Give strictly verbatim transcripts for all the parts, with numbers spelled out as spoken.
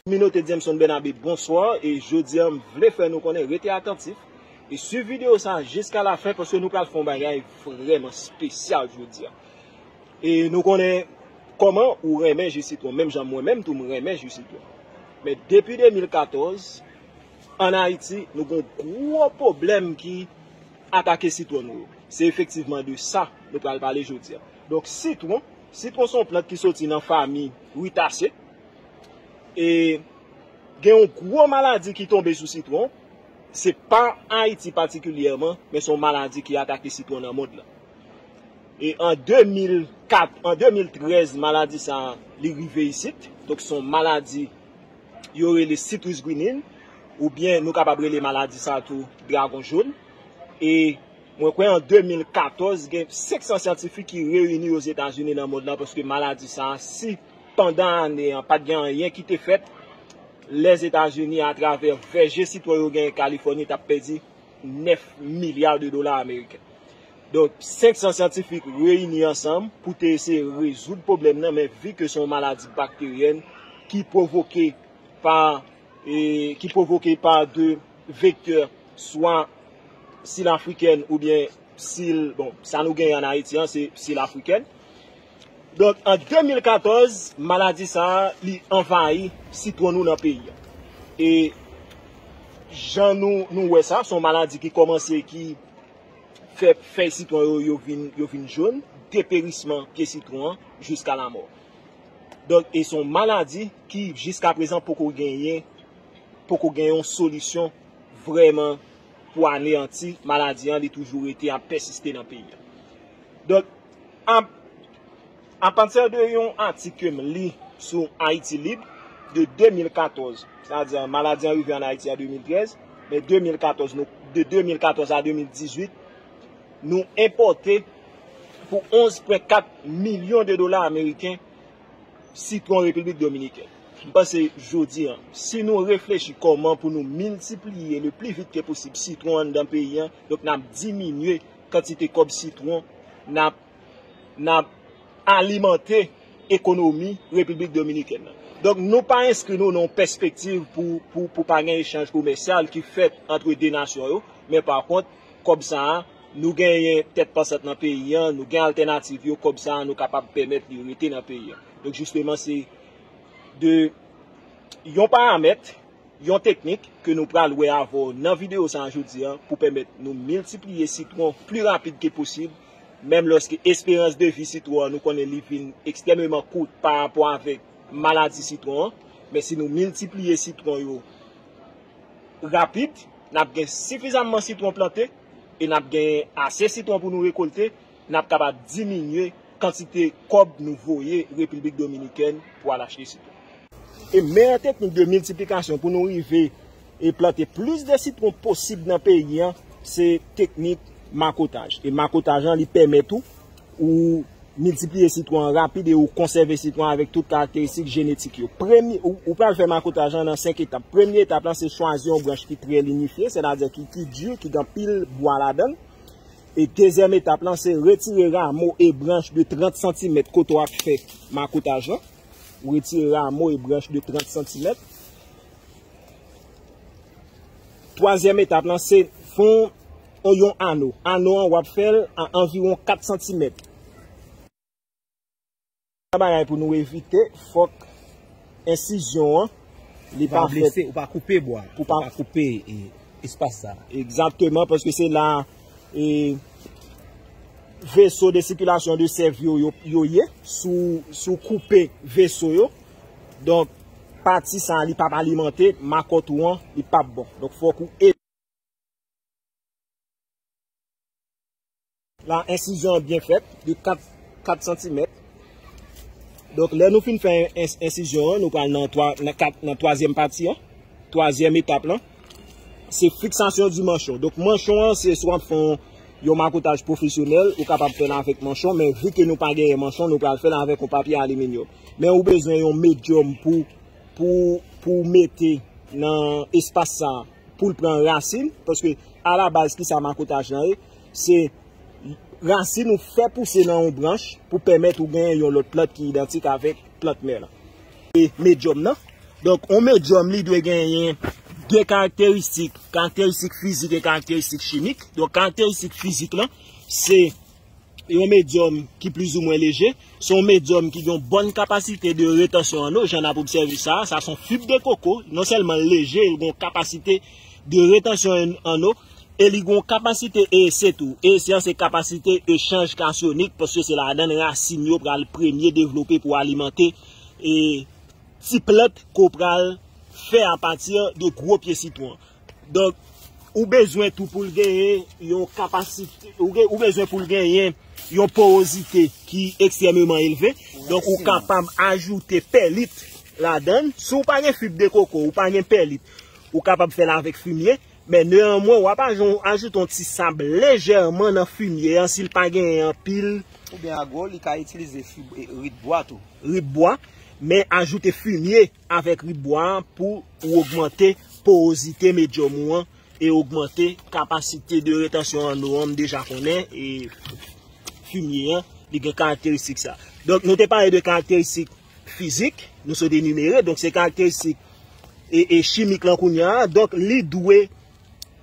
Kominote Jameson Bernabe, bonswa. E jodi a, m vle fè nou konnen, rete atantif e swiv videyo sa a jiska lafen, paske nou pral fè yon bagay vrèman espesyal jodi a. E nou konnen kòman ou renmen ji sitwon, menm jan mwen menm tou m renmen ji sitwon. Men depi de mil katòz, ann Ayiti, nou gen yon gwo pwoblèm ki atake sitwon nou yo. Se efektivman de sa nou pral pale jodi a. Donk, sitwon, sitwon se yon plant ki soti nan fanmi Rutaceae. E gen yon gwo maladi ki tonbe sou sitwon. Se pa Ayiti patikilyèman, men se yon maladi ki atake sitwon nan mond lan. E an de mil kat, an de mil trèz, maladi sa a, li rive isit. Donk, se yon maladi yo rele citrus greening, oubyen nou kapab rele maladi sa a tou dragon jòn. E mwen kwè an de mil katòz, gen senk san syantifik ki reyini Ozetazini nan mond lan, paske maladi sa a, si pandan ane an, pa t gen anyen ki te fèt, Lèzetazini, atravè vèje sitwon yo genyen Kalifòni, t ap pèdi nèf milya de dola ameriken. Donk, senk san syantifik reyini ansanm pou te eseye rezoud pwoblèm nan, men vi ke se yon maladi bakteryèn ki pwovoke pa, e, ki pwovoke pa de vektè, swa sil afrikèn oubyen sil, bon, sa nou genyen ann Ayiti an, se sil afrikèn. Donk, an de mil katòz, maladi sa a, li anvayi sitwon nou nan peyi a. E jan nou, nou wè sa, se yon maladi ki kòmanse, ki fè fèy sitwon yo, yo vin, yo vin jòn, deperisman pye sitwon an, jiska lamò. Donk, e se yon maladi ki, jiska prezan, poko genyen, poko gen yon solisyon vrèman pou aneyanti maladi an, li toujou rete ap pèsiste nan peyi a. Donk, ap, apati de yon atik ke m li sou Ayiti Lib de de mil katòz, sètadi maladi an rive ann Ayiti an de mil trèz, men de mil katòz, nou, de de mil katòz a de mil dizuit, nou enpòte pou onz pwen kat milyon de dola ameriken sitwon Repiblik Dominikèn. M panse jodi a, si nou reflechi kòman pou nou miltipliye le pli vit ke posib sitwon anndan peyi an, donk n ap diminye kantite kòb sitwon n ap, n ap alimante ekonomi Repiblik Dominikèn nan. Donk, nou pa enskri nou nan yon pèspektiv pou, pou, pou pa gen echanj komèsyal ki fèt ant de nasyon yo, men pa kont, kòb sa a, nou genyen tèt pansant nan peyi an, nou gen altènativ yo, kòb sa a, nou kapab pèmèt li rete nan peyi an. Donk, jisteman, se de yon paramèt, yon teknik ke nou pral wè avè w nan videyo sa a jodi a pou pèmèt nou miltipliye sitwon pli rapid ke posib, menm lòske esperans de vi sitwon an, nou konnen li vin ekstrèmeman kout pa rapò avèk maladi sitwon an, men si nou miltipliye sitwon yo rapid, n ap gen sifizamman sitwon plante e n ap gen ase sitwon pou nou rekòlte, n ap kapab diminye kantite kòb nou voye Repiblik Dominikèn pou al achte sitwon. E meyè teknik de miltiplikasyon pou nou rive e plante plis de sitwon posib nan peyi an, se teknik makotaj. E makotaj lan, li pèmèt ou, ou miltipliye sitwon an rapid e ou konsève sitwon an avèk tout karakteristik jenetik yo. Premye, ou, ou pral fè makotaj lan nan senk etap. Premye etap lan, se chwazi yon branch ki trè linyifye, sètadi ki, ki di, ki gen anpil bwa ladan l. E dezyèm etap lan, se retire ramo e branch de trant santimèt kote w ap fè makotaj lan. Ou retire ramo e branch de trant santimèt. Twazyèm etap lan, se fè yon, yon ano. Ano an, w ap fè l a anviwon kat santimèt. Yon bagay pou nou evite, fòk ensizyon an, li pa fèt. Ou pa blese, ou pa koupe bwa, ou pa koupe, e, espas sa. Egzakteman, paske se la, e, veso de sikilasyon de sèv yo, yo, yo ye, si w, si w koupe veso yo. Donk, pati sa, li p ap alimante makòt ou an, li p ap bon. Donk, fòk ou La, ensizyon an byen fèt, de kat, kat santimèt. Donk, lè nou fin fè en-, ensizyon an, nou pral nan twa, nan kat, nan twazyèm pati an, twazyèm etap lan. Se fiksasyon di manchon. Donk, manchon an, se si w ap fè yon, yon makotaj pwofesyonèl, ou kapab fè l avèk manchon, men vi ke nou pa genyen manchon, nou pral fè l avèk yon papye aliminyòm. Men ou bezwen yon medyòm pou, pou, pou mete nan espas sa a. Pou l pran rasin, paske alabaz, kisa makotaj lan ye? Se rasin ou fè pouse nan yon branch pou pèmèt ou genyen yon lòt plant ki idantik avèk plant mè lan. E medyòm nan, Donk, yon medyòm li dwe genyen de karakteristik, karakteristik fizik e karakteristik chimik. Donk, karakteristik fizik lan, se yon medyòm ki plizoumwen leje, se yon medyòm ki gen yon bòn kapasite de retansyon anno, jan n ap obsève sa, sa se yon fib de koko, non sèlman l leje, l gen yon kapasite de retansyon anno, e li gen yon kapasite E S C tou. E S C an se kapasite echanj kasyonik, paske se ladan l rasin yo pral premye devlope pou alimante e ti plant ke w pral fè apati de gwo pye sitwon. Donk, ou bezwen tou pou l genyen yon kapasite, ou, gen, ou bezwen pou l genyen yon porozite ki ekstrèmeman elve. Donk, ou kapab ajoute pèlit ladan l. Si w pa gen fib de koko, ou pa gen pèlit, ou kapab fè l avèk fimye. Men neanmwen, w ap aj- ajoute yon ti sab lejèman nan fimye an si l pa genyen anpil. Oubyen agwo, li ka itilize fib, e, rit bwa tou. Rit bwa, men ajoute fimye avèk rit bwa an pou ou ogmante porozite medyòm ou an e ogmante kapasite de retansyon anno an, m deja konnen, e fimye an, li gen karakteristik sa. Donk, nou te pale de karakteristik fizik, nou sot enimere, donk se karakteristik e, e chimik lan kounye a. Donk, li dwe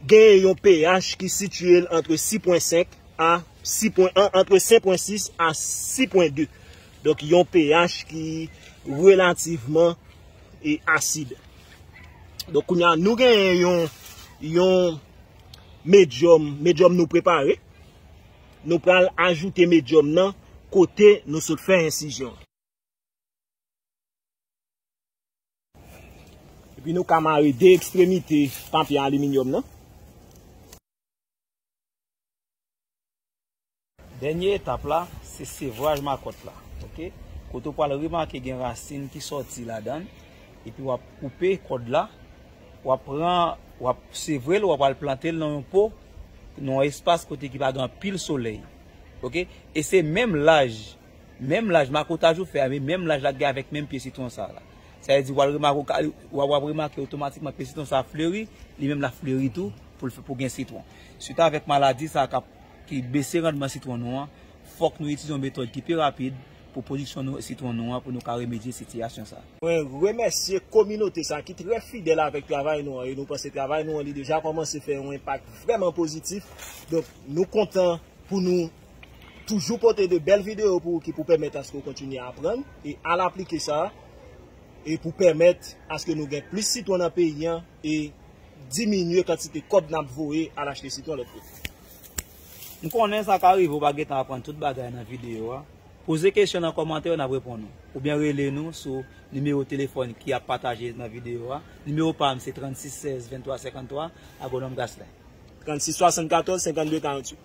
genyen yon pH ki sitiye l antre sis pwen senk a sis pwen, an, antre senk pwen sis a sis pwen de. Donk, yon pH ki relativman e asid. Donk, kounye a, nou genyen yon, yon medyòm, medyòm nou prepare. Nou pral ajoute medyòm nan kote nou sot fè ensizyon. Epi nou ka mare de ekstremite papye aliminyòm nan. Dènye etap la, se sevraj makòt la, oke? Kote w pral remake gen rasin ki sòti ladan l, epi w ap koupe kòd la, w ap pran, w ap sevre l, w ap al plante l nan yon po, nan yon espas kote ki pa gen anpil solèy, oke? E se menm laj, menm laj makotaj ou fè a, men menm laj la gen avèk menm pye sitwon sa la. Sa vle di, w al remake, w ap remake otomatikman pye sitwon sa a fleri, li menm l ap fleri tou pou l fè, pou gen sitwon. Swit avèk maladi sa k ap, ki bese randman sitwon nou an, fòk nou itilize yon metòd ki pi rapid pou pwodiksyon nou, sitwon nou an, pou nou ka remedye sitiyasyon sa. Mwen remèsye kominote sa ki trè fidèl avèk travay nou an, e nou panse travay nou an li deja kòmanse fè yon enpak vrèman pozitif. Donk, nou kontan pou nou toujou pote de bèl videyo pou ou ki pou pèmèt aske w kontinye aprann e al aplike sa, e pou pèmèt aske nou gen plis sitwon nan peyi an e diminye kantite kòb n ap voye al achte sitwon lòt kote. M konnen sa ka rive ou pa gentan aprann tout bagay nan videyo a. Poze kesyon nan kòmantè yo, n ap reponn ou. Oubyen rele nou sou nimewo telefòn ki ap pataje nan videyo a. Nimewo pa m se trannsis sèz venntwa senkanntwa, Agwonòm Gaslin. Trannsis swasannkatòz senkannde karanntuit.